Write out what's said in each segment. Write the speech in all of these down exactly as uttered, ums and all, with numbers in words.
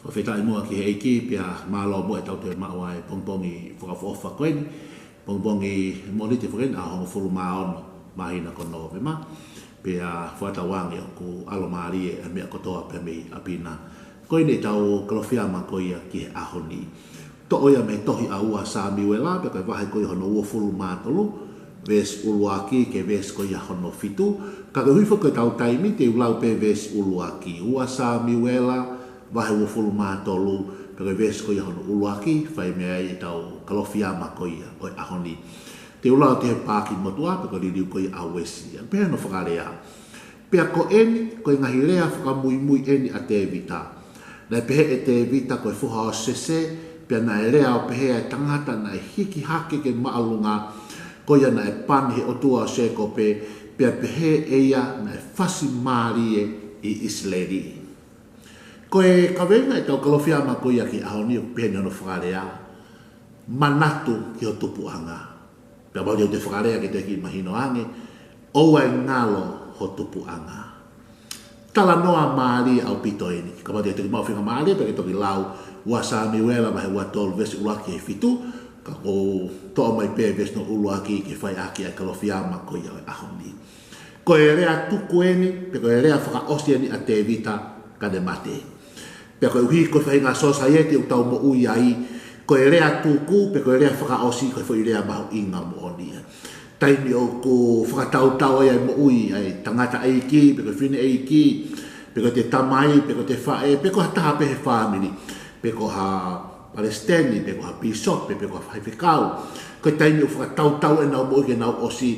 Fakafetaʻi muʻa ki he ʻEiki, pea mālō muʻa ʻetau toe maʻu ʻa e pongipongi fakaʻofoʻofa ko eni, pongipongi Mōnite foki eni, ʻaho hongofulu mā ono, māhina ko Nōvema, pea fakatauange ʻoku ʻalomālie ʻa e meʻa kotoa pē mei ʻapi na. Ko eni ʻetau Kalofiama ko ia ki he ʻaho ni. Toʻo ia mei he tohi ʻa ua Samiuela, pea ko e vahe ko ia hono uofulu mā tolu, veesi ʻuluaki ki he veesi ko ia hono fitu. Ka koeʻuhi foki ko ʻetau taimi, te u lau pē veesi ʻuluaki. Ua Samiuela, vahe uofulu mā tolu, pea ko e veesi ko ia hono ʻuluaki, fai mei ai ʻetau Kalofiama ko ia ʻo e ʻaho ni. Te u lau atu he paaki motuʻa, pea ko e liliu ko ia ʻa Uesi. Pea pehē hono fakalea. Pea ko eni, ko e ngaahi lea fakamuimui eni ʻa Tēvita. Naʻe pehē ʻe Tēvita ko e foha ʻo Sese, pea naʻe lea ʻo pehē ʻa e tangata naʻe hiki hake ki māʻolunga, ko ia naʻe pani ʻe he ʻOtua ʻo Sēkope, pea pehē ʻe ia naʻe fasi mālie ʻi ʻIsileli. Ko e kaveinga ʻetau Kalofiama ko ia ki he ʻaho ni ʻoku pehē ni hono fakalea, manatu ki ho tupuʻanga. Pea kapau te u toe fakalea ke toe kiʻi mahino ange, ʻoua ʻe ngalo ho tupuʻanga. Talanoa mālie ʻaupito eni. Kapau te u toki maʻu faingamālie, pea ke toki lau ua Samiuela vahe ua tolu veesi ʻuluaki ki he fitu, ka ʻoku ou toʻo mai pē veesi hono ʻuluaki ke fai ʻaki ʻa e Kalofiama ko ia ʻo e ʻaho ni. Ko e lea tuku eni, pe ko e lea fakaʻosi eni ʻa Tēvita ka ne mate. Pea koeʻuhi ko e faʻahinga sōsaieti ʻoku tau moʻui ai, ko e lea tuku, pe ko e lea fakaʻosi, ko e foʻi lea mahuʻinga moʻoni ia. Taimi ʻoku fakatautau ai ʻa e moʻui ʻa e tangataʻeiki, pe ko e fineʻeiki, pe ko e tamai, pe ko e faʻē, pe ko ha taha pē he fāmili, pe ko ha palesiteni, pe ko ha pīsope, pe ko ha faifekau. Ko e taimi ʻoku fakatautau ʻenau moʻui ke nau ʻosi,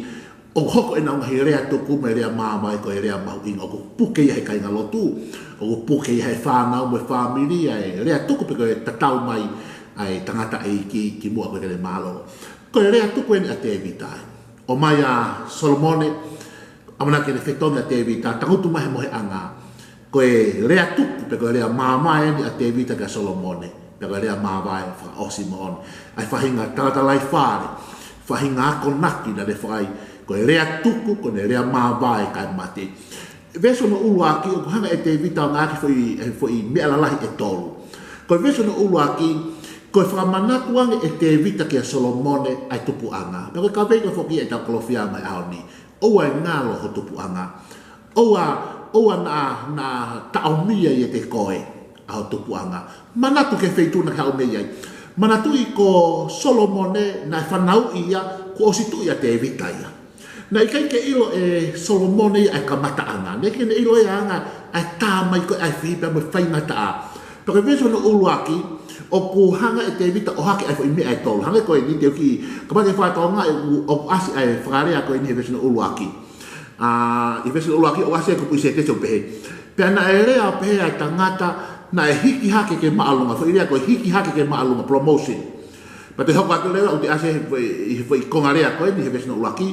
ʻoku hoko ʻenau ngaahi lea tuku mo e lea māvae ko e lea mahuʻinga, ʻoku puke ia he kāingalotu, ʻoku puke ia he fānau mo e fāmili, ʻa e lea tuku pe ko e tatau mai ʻa e tangataʻeiki ki muʻa ko e kele mālō. Ko e lea tuku eni ʻa Tēvita. ʻOmai ʻa Solomone, ʻamanaki ke fetongi ʻa Tēvita, tangutu mai he moheʻanga. Ko e lea tuku pe ko e lea māvae eni ʻa Tēvita kia Solomone, pe ko e lea māvae fakaʻosi moʻoni. ʻA e faʻahinga talatalaifale, faʻahinga akonaki naʻa ne fai, ko e lea tuku, ko ʻene lea māvae kae mate. Veesi hono ʻuluaki, ʻoku hanga ʻe Tēvita ʻo ngāueʻaki foʻi, e foʻi meʻa lalahi ʻe tolu. Ko e veesi hono ʻuluaki, ko e fakamanatu ange ʻe Tēvita kia Solomone ʻa e tupuʻanga. Pea ko e kaveinga foki ʻetau Kalofiama he ʻaho ni. ʻOua ʻe ngalo ho tupuʻanga. ʻOua, ʻoua naʻa, naʻa taʻomia ʻiate koe ʻa ho tupuʻanga. Manatu ki he feituʻu naʻa ke haʻu mei ai. Manatuʻi ko Solomone naʻe fanauʻi ia kuo ʻosi tuʻi ʻa Tēvita ia. Naʻe ʻikai ke ʻilo ʻe Solomone ia ʻa e kamataʻanga. Naʻe ʻikai ke ne ʻilo ia ʻa e anga ʻa e tā mai ko ē ʻa e fili pea mo e faingataʻa. Pea ko e veesi hono ʻuluaki, ʻoku hanga ʻe Tēvita ʻo ʻohake ʻa e foʻi meʻa ʻe tolu. Hangē ko eni te u kiʻi, kapau te u fakatokangaʻi ʻoku, ʻoku ʻasi ʻa e fakalea ko eni he veesi hono ʻuluaki. ʻA, ʻi he veesi hono ʻuluaki ʻoku ʻasi ʻa e kupuʻi sētesi ʻoku pehē. Pea naʻe lea ʻo pehē ʻa e tangata naʻe hiki hake ki māʻolunga. Foʻi lea ko e hiki hake ki māʻolunga, promotion. Pea te u hoko atu leva ʻo te u ʻasi he foʻi, he foʻi konga lea ko eni he veesi hono ʻuluaki.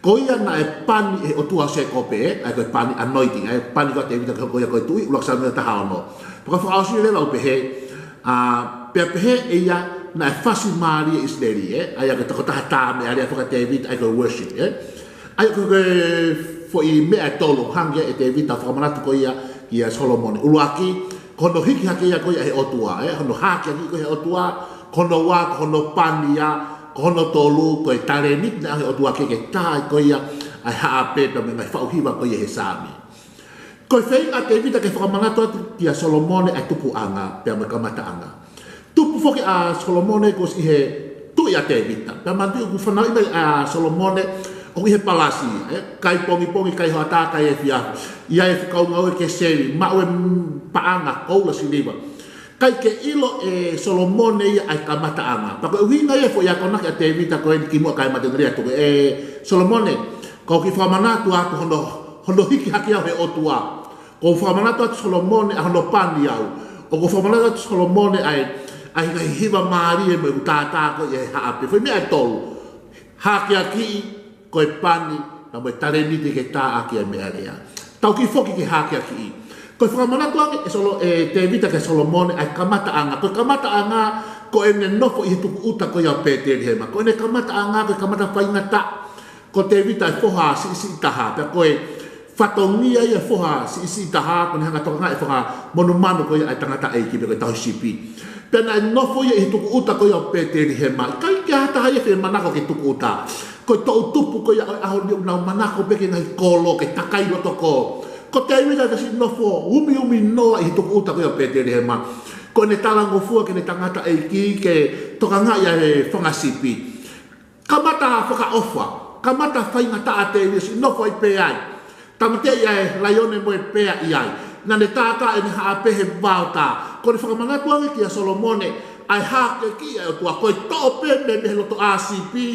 Ko ia naʻe pani ʻe he ʻOtua ʻo Sēkope, ʻa ia ko e pani anointing, ʻa e pani ko ē ʻa Tēvita ke hoko ia ko e tuʻi, ʻuluaki Samiuela taha ono. Pea ko e fakaʻosi leva ʻoku pehē, ʻa, pea pehē ʻe ia naʻe fasi mālie ʻi ʻIsileli, ē? ʻA ia ko e tokotaha tā meʻa lea faka-Tēvita, ʻa ia ko e worship, ē? ʻA ia ko e foʻi meʻa ʻe tolu hanga ʻe Tēvita ʻo fakamanatu ko ia kia Solomone. ʻUluaki, ko hono hiki hake ia ko ia ʻe he ʻOtua, ē? Hono hākeakiʻi ko ē ʻe he ʻOtua, ko hono ua, ko hono pani ia, ko hono tolu, ko e talēniti naʻe ʻoange ʻe he ʻOtua ke, ke tā ko ia ʻa e haʻape pea mo e ngaahi faʻu hiva ko ia he Saame. Ko e feinga ʻa Tēvita ke fakamanatu atu kia Solomone ʻa e tupuʻanga pea mo e kamataʻanga. Tupu foki ʻa Solomone kuo ʻosi ʻi he tuʻi ʻa Tēvita. Pea manatuʻi ʻoku fanauʻi mai ʻa Solomone ʻoku ʻi he palasi, ē, kai pongipongi, kai hoʻatā, kai efiafi. ʻI ai e fuʻu kau ngāue ke sevi, maʻu e, mm, paʻanga, koula, siliva. ʻIkai ke ʻilo ʻe Solomone ia ʻa e kamataʻanga. Pea ko e ʻuhinga ia e foʻi akonaki ʻa Tēvita ko eni kimuʻa kae mate, naʻe lea atu ko ē, ʻe Solomone, ʻoku ou kiʻi fakamanatu atu hono, hono hiki hake au ʻe he ʻOtua. ʻOku ou fakamanatu atu Solomone ʻa hono pani au. ʻOku ou fakamanatu atu Solomone ʻa e, ʻa e ngaahi hiva mālie mo e ʻū tātā ko ia he haʻape. Foʻi meʻa ʻe tolu. Hākeakiʻi, ko e pani, pea mo e talēniti ke tā ʻaki ʻa e meʻa lea. Tau kiʻi foki ki he hākeakiʻi. Ko e fakamanatu ange ʻe Solo-, ʻe Tēvita kia Solomone ʻa e kamataʻanga. Ko e kamataʻanga, ko ʻene nofo ʻi he tukuʻuta ko ia ʻo Pētelihema. Ko ʻene kamataʻanga, ko e kamata faingataʻa. Ko Tēvita e foha siʻisiʻi taha, pea ko e fatongia ia e foha siʻisiʻi taha, ko ʻene hanga ʻo tokangaʻi e fanga monumanu ko ia ʻa e tangataʻeiki pe ko e tauhi sipi. Pea naʻe nofo ia ʻi he tukuʻuta ko ia ʻo Petelihema. ʻIkai ke ʻi ai ha taha ia ke manako ki he tukuʻuta. Ko e toʻu tupu ko ia ʻo e ʻaho ni ʻoku nau manako pē ki he ngaahi kolo ke takai loto kolo. Ko Tēvita naʻe siʻi nofo umiumi noa ʻi he tukuʻuta ko ia ʻo Petelihema. Ko ʻene talangofua ki heʻene tangataʻeiki ke tokangaʻi ʻa e fanga sipi. Kamata fakaʻofa, kamata faingataʻa Tēvita, siʻi nofo ai pē ai. Tāmateʻi ʻa e laione mo e pea ʻi ai. Naʻa ne tātā ʻene haʻape he vao tā. Ko ʻene fakamanatu ange kia Solomone, ʻa e hākeakiʻi ʻa e ʻOtua, ko e toʻo pē mei, mei he loto ʻā sipi,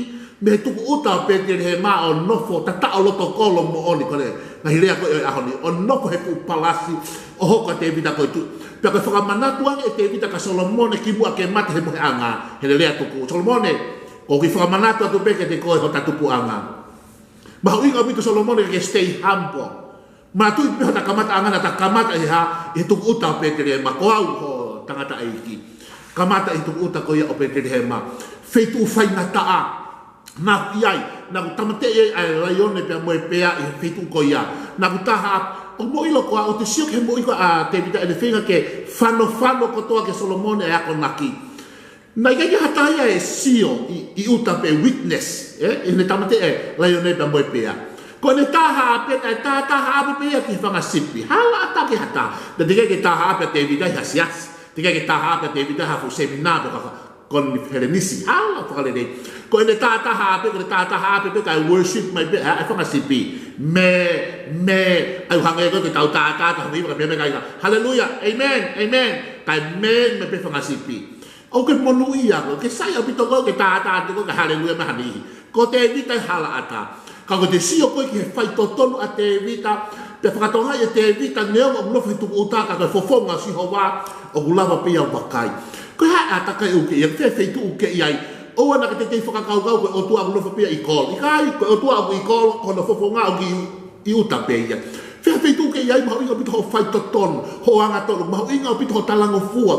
mei he tukuʻuta ʻo Petelihema ʻo nofo tataʻo loto kolo moʻoni ko ē. Ngaahi lea ko ē ʻo e ʻaho ni, ʻo nofo he fuʻu palasi, ʻo hoko ʻa Tēvita ko e tuʻi. Pea ko e fakamanatu ange ʻe Tēvita kia Solomone kimuʻa ke mate he mohenga, heʻene lea tuku. Solomone, ʻoku ou kiʻi fakamanatu atu pē kiate koe hota tupuʻanga. Mahuʻinga ʻaupito Solomone ke stay humble. Manatuʻi pē hota kamataʻanga naʻa ta kamata ʻi he hā, ʻi he tukuʻuta ʻo Petelihema, ko au ho tangataʻeiki. Kamata ʻi he tukuʻuta ko ia ʻo Petelihema. Feituʻu faingataʻa. Naʻa ku ʻi ai, naʻa ku tāmateʻi ai ʻa e laione pea mo e pea ʻi he feituʻu ko ia. Naʻa ku taha, ʻoku mou ʻilo koā, ʻoku te sio ki he moʻui ko ē ʻa Tēvita ʻene feinga ke fanofano kotoa kia Solomone ʻa e akonaki. Naʻe ʻikai ke ʻi ai ha taha ia ʻe sio ʻi, ʻi ʻuta pe witness, ē? ʻI heʻene tāmateʻi e laione pea mo e pea. Ko ʻene tā haʻape, naʻe tā, tā haʻape pē ia ki he fanga sipi. Hala ʻatā ki ha taha. Naʻe teʻeki ke tā haʻape ʻa Tēvita ʻi ha siasi. Teʻeki ke tā haʻape ʻa Tēvita ʻi ha fuʻu seminā pe ko ha konifelenisi. Hala fakalelei. Ko ʻene tā, tā haʻape, ko ʻene tā, tā haʻape pē kae worship mai pē ʻa e fanga sipi. Mē, mē, ʻai hangē ko ē ke tau tā, tā, tā, mē, mē, mē, mē, haleluia, amen, amen. Kae mē, mē pē fanga sipi. ʻOku ke monūʻia koe, ke sai ʻaupito koe, ke tātā atu koe, ke haleluia mai ha niʻihi. Ko Tēvita ʻi he hala ʻatā. Ka ko ʻete sio ko ē ki he faitotonu ʻa Tēvita, pea fakatokangaʻi ʻe Tēvita neongo ʻoku nofo he tukuʻuta ka ko e fofonga ʻo Sihova ʻoku lava pē ia ʻo vakai. Ko e hā e ʻātakai ʻoku ke ʻi ai, ko e feituʻu ʻoku ke ʻi ai. ʻOua naʻa ke teitei fakakaukau ko e ʻOtua ʻoku nofo pē ia ʻi kolo. ʻIkai, ko e ʻOtua ʻoku ʻi kolo, ko hono fofonga ʻoku ʻi ʻi ʻuta pē ia. Fē feituʻu ʻoku ke ʻi ai, mahuʻinga ʻaupito hoʻo faitotonu, hoʻo angatonu, mahuʻinga ʻaupito hoʻo talangofua.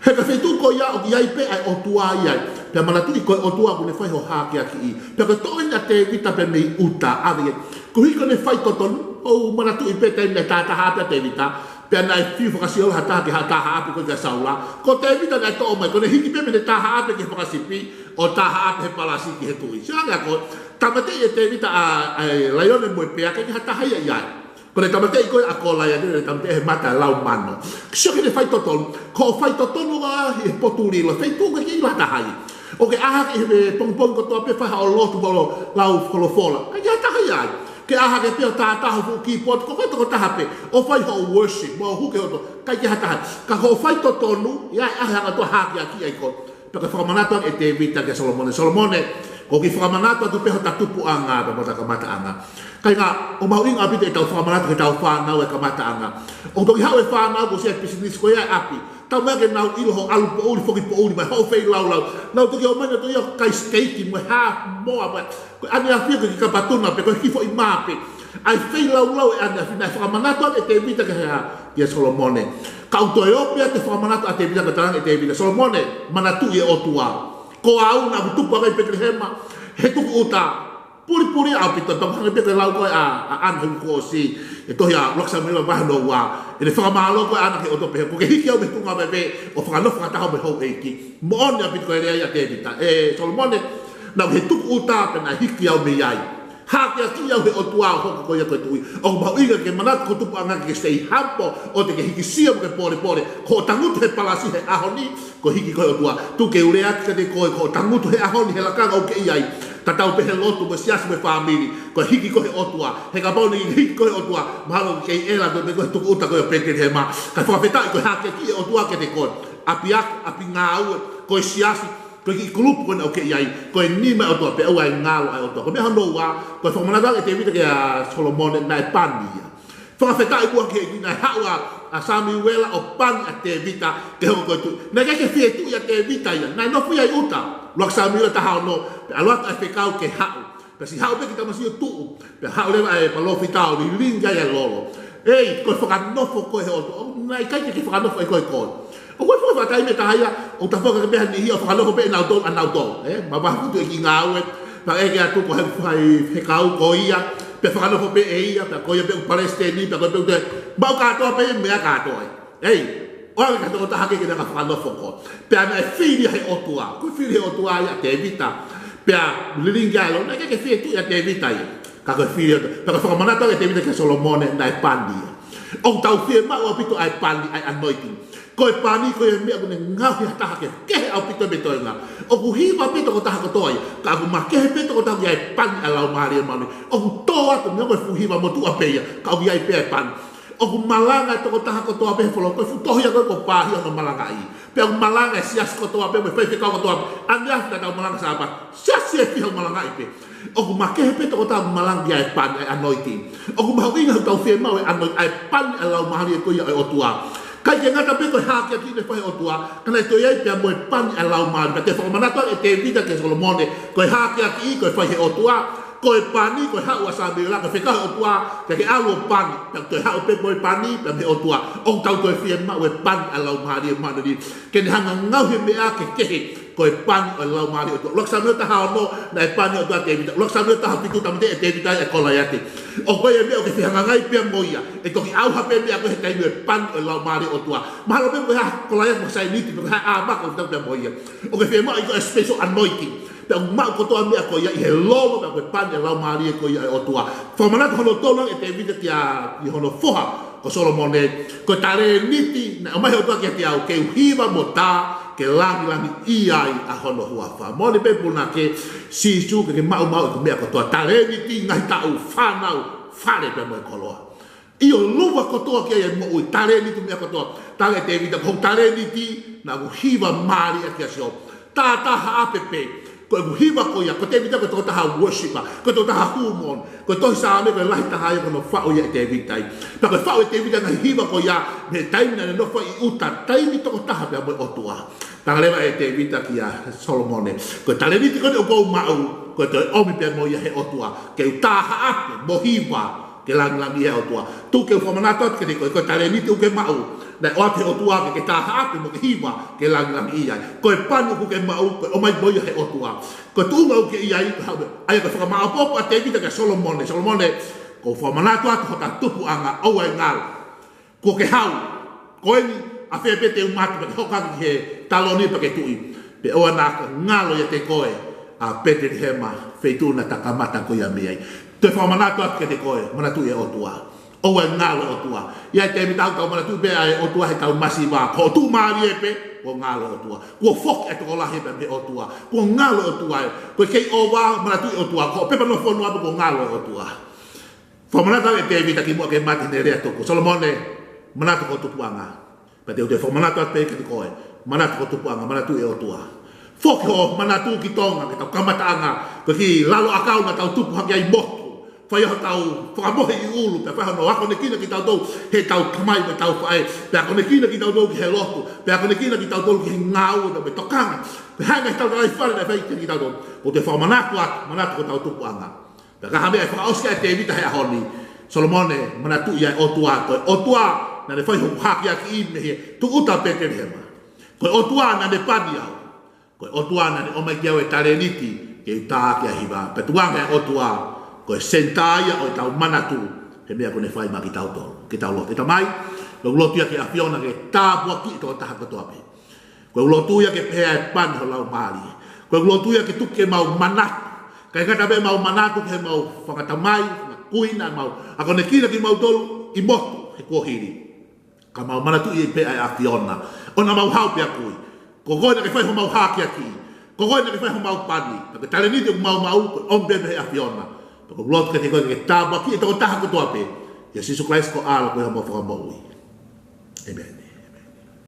He ko e feituʻu ko ia ʻoku ʻi ai pē ʻa e ʻOtua ʻi ai. Pea manatuʻi ko e ʻOtua ʻoku ne fai hoʻo hākeakiʻi. Pea ko e toʻo eni ʻa Tēvita pē mei ʻuta, ʻave ia. Koeʻuhi ko ʻene faitotonu, ʻoku ou manatuʻi pē taimi naʻe tā haʻape ʻa Tēvita. Pea naʻe fiu fakasio ha taha ke tā haʻape ko ē kia Saula. Ko Tēvita naʻe toʻo mai, ko ʻene hiki pē mei heʻene tā haʻape ki he fanga sipi, ʻo tā haʻape he palasi ki he tuʻi. Sio ange ā koe, tāmateʻi ʻe Tēvita ʻa, ʻa e laione mo e pea, ʻikai ke ʻi ai ha taha ia ʻi ai. Ko ʻene tāmateʻi ko ē ʻa Kolaiate, ʻene tāmateʻi he mata ʻe lau mano. Sio ki heʻene faitotonu, ko hoʻo faitotonu ʻa he potu lilo, feituʻu ʻoku ʻikai ke ʻilo ha taha ia. ʻOku ke ʻā hake he pongipongi kotoa pē fai haʻo lotu mo hoʻo lau folofola. ʻIkai ke ʻi ai ha taha ia ai. Ke ʻā hake pē ʻo tātā ho fuʻu kīpooti, ko koe tokotaha pē, ʻo fai hoʻo worship, mo huke hoto, ʻikai ke ʻi ai ha taha. Ka ko hoʻo faitotonu, ʻe ʻi ai ʻa e anga ʻoku tau hākeakiʻi ai koe. Pea ko e fakamanatu ange ʻe Tēvita kia Solomone. Solomone, ʻoku ou kiʻi fakamanatu atu pē hota tupuʻanga, pea mo hota kamataʻanga. Kāinga, ʻoku mahuʻinga ʻaupito ʻetau fakamanatu ki heʻetau fānau e kamataʻanga. ʻOku toki haʻu e fānau ko e ʻosi ʻa e pisinisi ko ia ʻa e ʻapi. Taumuʻa ke nau ʻilo hoʻo ʻalu poʻuli, foki poʻuli, mai hoʻo feilaulau. Nau toki ō mai nautolu ia ʻo kai siteiki, mo e hā, moa, mo e, ko e ʻaneafi ko e kiʻi kapa tuna pē, ko e kiʻi foʻi mā pē. ʻA e feilaulau e ʻaneafi, naʻe fakamanatu ange ʻe Tēvita kia, kia Solomone. Ka ʻoku toe ō pē ʻa e fakamanatu ʻa Tēvita, ko e talaange ʻe Tēvita, Solomone, manatuʻi e ʻOtua. Ko au naʻa ku tupu ange ʻi Petelihema, he tukuʻuta. Pulipuli ʻaupito, pea hangē pē ko e lau ko ē ʻa, ʻa ʻAna he uike kuo ʻosi, ʻi he tohi ʻa ʻUluaki Sāmiuela vahe hono ua, ʻene fakamālō ko ē ʻa ʻAna ki he ʻOtua pehē, kuo ke hiki au mei he tuʻunga veve, ʻo fakanofo fakataha mo e houʻeiki. Moʻoni ʻaupito ko e lea ia ʻa Tēvita. ʻE Solomone, naʻa ku ʻi he tukuʻuta pea naʻe hiki au mei ai. Hākeakiʻi au ʻe he ʻOtua ʻo hoko ko ia ko e tuʻi. ʻOku mahuʻinga ke manatu ko e tupuʻanga ke stay humble, ʻoua te ke hiki sio mo ke pōlepole. Ko hoʻo tangutu he palasi he ʻaho ni, ko e hiki ko ē ʻe he ʻOtua. Tuku ke u lea atu kiate koe, ko hoʻo tangutu he ʻaho ni he lakanga ʻoku ke ʻi ai. Tatau pē he lotu mo e siasi mo e fāmili. Ko e hiki ko ē ʻe he ʻOtua. He kapau naʻe hiki koe ʻe he ʻOtua, mahalo ʻoku ke ʻi ai ʻaupito pē ko e tukuʻuta ko ē ʻo Petelihema. Kae fakafetaʻi ko e hākeakiʻi ʻe he ʻOtua kiate koe. ʻApiako, ʻapi ngāue, ko e siasi, ko e kiʻi kulupu ko ē ʻoku ke ʻi ai, ko e nima ʻo e ʻOtua pea ʻoua ʻe ngalo ʻa e ʻOtua. Ko e meʻa hono ua, ko e fakamanatu ange ʻe Tēvita kia Solomone naʻe pani ia. Fakafetaʻi muʻa ki he ʻEiki naʻe haʻu ʻa, ʻa Sāmiuela ʻo pani ʻa Tēvita ke hoko ko e tuʻi. Naʻe ʻikai ke fie tuʻi ʻa Tēvita ia, naʻe nofo ia ʻi ʻuta. ʻUluaki Sāmiuela taha ono, pea ʻalu atu ʻa e fekau ke haʻu. Pea siʻi haʻu pē kiʻi tamasiʻi ʻo tuʻu. Pea haʻu leva ʻa e palōfita ʻo lilingi ai ʻa e lolo. Ei, ko e fakanofo ko ē ʻe he ʻOtua. Naʻe ʻikai ke ke fakanofo ʻe koe koe. ʻOku ʻi ai e fuʻu taimi ʻe taha ia, ʻoku tafoki pē ha niʻihi ʻo fakanofo pē ʻe nautolu ʻa nautolu. Ē, mavahe atu e kiʻi ngāue. Pea ʻeke atu ko hai fai fekau ko ia. Pea fakanofo pē ʻe ia, pea ko ia pē ʻoku palesiteni, pea ko ia pē ʻoku te, maʻu kātoa pē meʻa kātoa ia. Ei, ʻoange ki ha tokotaha kehe ke ne hanga ʻo fakanofo koe. Pea naʻe fili ia ʻe he ʻOtua. Ko e fili ʻe he ʻOtua ia ʻa Tēvita. Pea lilingi ai ʻa e lotu, naʻe ʻikai ke fie tuʻu ʻa Tēvita ia. Ka ko e fili ʻa e ʻOtua. Pea ko e fakamanatu ʻa Tēvita kia Solomone, naʻe pani ia. ʻOku tau fiemaʻu ʻaupito ʻa e pani, ʻa e anointing. Ko e pani, ko e meʻa ʻoku ne ngaohi ha taha ke kehe ʻaupito mei he toenga. ʻOku hiva pē tokotaha kotoa ia, ka ʻoku makehe pē tokotaha ia ʻe he pani ʻa e Laumālie Māʻoniʻoni. ʻOku tō atu, meʻa ko e fuʻu hiva motuʻa pē ia, ka ʻoku ʻi ai pē ʻa e pani. ʻOku malanga e tokotaha kotoa pē he folofola, ko e fuʻu tohi ia ko ē kuo pāhia hono malangaʻi. Pea ʻoku malanga e siasi kotoa pē, mo e faifekau kotoa pē, ʻaneafi naʻa tau malanga Sāpate, siasi ʻe fiha ʻoku malangaʻi pē. ʻOku makehe pē tokotaha ʻoku malanga ʻi he pani, ʻa e anointing. ʻOku mahuʻinga ʻoku tau fiemaʻu e anointing, ʻa e pani ʻa e Laumālie ko ia ʻo e ʻOtua. ʻIkai ke ngata pē ko e hākeakiʻi naʻe fai ʻe he ʻOtua, ka naʻe toe ʻi ai pea mo e pani ʻa e Laumālie. Pea ko e fakamanatu ʻa Tēvita kia Solomone, ko e hākeakiʻi, ko e fai ʻe he ʻOtua, ko e pani, ko e haʻu ʻa Sāmiuela, ko e fekau ʻe he ʻOtua, ke ke ʻalu ʻo pani, pea toe haʻu pē mo e pani, pea mei he ʻOtua. ʻOku tau toe fiemaʻu e pani ʻa e Laumālie Māʻoniʻoni. Ke ne hanga ʻo ngaohi e meʻa kehekehe, ko e pani ʻo e Laumālie ʻo e ʻOtua. ʻUluaki Sāmiuela taha ono, naʻe pani ʻOtua ʻa Tēvita. ʻUluaki Sāmiuela taha fitu, tāmateʻi ʻe Tēvita ʻa Kolaiate. ʻOku ʻi ai e meʻa ʻoku ke fehangahangai pea mo ia. ʻE toki ʻauha pē meʻa ko ē he taimi ʻo e pani ʻo e Laumālie ʻo e ʻOtua. Mahalo pē ko e hā Kolaiate mo Sāiniti, pe ko e hā ʻa e maka ʻoku tau pea mo ia. ʻOku ke fiemaʻu ʻe koe e special anointing. Pea ʻoku maʻu kotoa meʻa ko ia ʻi he lolo, pea ko e pani ʻo e Laumālie ko ia ʻo e ʻOtua. Fakamanatu hono tolu ʻe Tēvita kia, ki hono foha ko Solomone, ko e talēniti naʻe ʻomai ʻe he ʻOtua kiate au, ke u hiva mo tā, ke langilangiʻia ai ʻa hono huafa. Moʻoni pē punake, Sīsū ke ke maʻu maʻu ʻeku meʻa kotoa, talēniti, ngaahi taʻu, fānau, fale pea mo e koloa. ʻIo, luva kotoa ki ai e moʻui, talēniti, meʻa kotoa. Talaange ʻe Tēvita, ko hoku talēniti, naʻa ku hiva mālie ʻaki ʻa Sihova. Tātāhaʻape pē, ko ʻeku hiva ko ia, ko Tēvita ko e tokotaha worshiper, ko e tokotaha hū moʻoni, ko e tohi Saame ko e lahi taha ia ko hono faʻu ia ʻe Tēvita ia. Pea ko e faʻu ʻe Tēvita e ngaahi hiva ko ia, mei he taimi naʻa ne nofo ai ʻi ʻuta, taimi tokotaha pea mo e ʻOtua. Talaange leva ʻe Tēvita kia Solomone, ko e talēniti ko eni ʻoku ou maʻu, ko e toe ʻomi pea mo ia ʻe he ʻOtua, ke u tāhaʻape mo hiva, ke langilangiʻia ai e ʻOtua. Tuku ke u fakamanatu atu kiate koe, ko e talēniti ʻoku ke maʻu, naʻe ʻoatu ʻe he ʻOtua ke ke tāhaʻape mo ke hiva, ke langilangiʻia ai. Ko e pani ʻoku ke maʻu, ko e ʻomai mo ia ʻe he ʻOtua. Ko e tuʻunga ʻoku ke ʻi ai, ko e haʻu, ʻa ia ko e fakamāʻopoʻopo ʻa Tēvita kia Solomone, Solomone, ʻoku ou fakamanatu atu ki hota tupuʻanga, ʻoua ʻe ngalo. Kuo ke hau, ko eni, ʻafē pē te u mate, pea ke hoko hake ki he taloni pea ke tuʻi. Pea ʻoua naʻa ngalo ʻiate koe ʻa Petelihema, feituʻu naʻa ta kamata ko ia mei ai. Toe fakamanatu atu kiate koe, manatuʻi e ʻOtua. ʻOua ʻe ngalo e ʻOtua. ʻI ai e taimi ʻoku tau manatuʻi pē ʻa e ʻOtua heʻetau masiva, ko hoʻo tuʻumālie pē, kuo ngalo e ʻOtua. Kuo foki e tokolahi pē mei he ʻOtua. Kuo ngalo e ʻOtua ē. Ko e kei ʻova, manatuʻi e ʻOtua. Ko hoʻo pepa nofoʻono pē kuo ngalo e ʻOtua. Fakamanatu ʻe Tēvita kimuʻa ke mate heʻene lea tuku. Solomone, manatu ki ho tupuʻanga. Pea te u toe fakamanatu atu pē kiate koe, manatu ki ho tupuʻanga, manatuʻi e ʻOtua. Foki hoʻo manatu ki Tonga, ki heʻetau kamataʻanga, ko e kiʻi lalo ʻakau naʻa tau tupu hake ai motu. Fai hotau fakamohe ʻi ʻulu, pea fai hono akonekina kitautolu heʻetau tamai mo ʻetau faʻē, pea akonekina kitautolu ki he lotu, pea akonekina kitautolu ki he ngāue mo e tokanga. Pea hanga ʻe he tau talai fale naʻe fai kiate kitautolu. ʻOku ou toe fakamanatu atu, manatu ki hotau tupuʻanga. Pea ko e hā e meʻa ʻe fakaʻosi ki ai ʻe Tēvita he ʻaho ni? Solomone, manatuʻi ʻa e ʻOtua, ko e ʻOtua naʻa ne fai hoku hākeakiʻi mei he tūʻuta ʻo Petelihema. Ko e ʻOtua naʻa ne pani au. Ko e ʻOtua naʻa ne ʻomai kiate au e talēniti ke u tā ʻaki ʻa e hiva. Pea tukuange ʻa e ʻOtua ko e senitā ia ʻo ʻetau manatu he meʻa kuo ne fai maʻa kitautolu. Ke tau lotu. ʻE Tamai, ʻoku ou lotu ia ki he ʻAfiona ke tāpuakiʻi e tokotaha kotoa pē. ʻOku ou lotu ia ke pehē ʻa e pani ho Laumālie. ʻOku ou lotu ia ke tuku ke mau manatu. ʻIkai ngata pē ʻemau manatu ki heʻemau fanga tamai, fanga kui naʻa mau akonekina kimautolu ʻi motu he kuohili. Ka mau manatuʻi pē ʻa e ʻAfiona. ʻOua naʻa mau haʻu pea kui. Ko koe naʻa ke fai homau hākeakiʻi. Ko koe naʻa ke fai homau pani. Pea ko e talēniti ʻoku mau maʻu, ko e ʻomi pē mei he ʻAfiona. Pea ʻoku ou lotu kiate koe ke tāpuakiʻi e tokotaha kotoa pē. ʻIa Sīsū Kalaisi ko e ʻAlo ko homau Fakamoʻui. ʻĒmeni.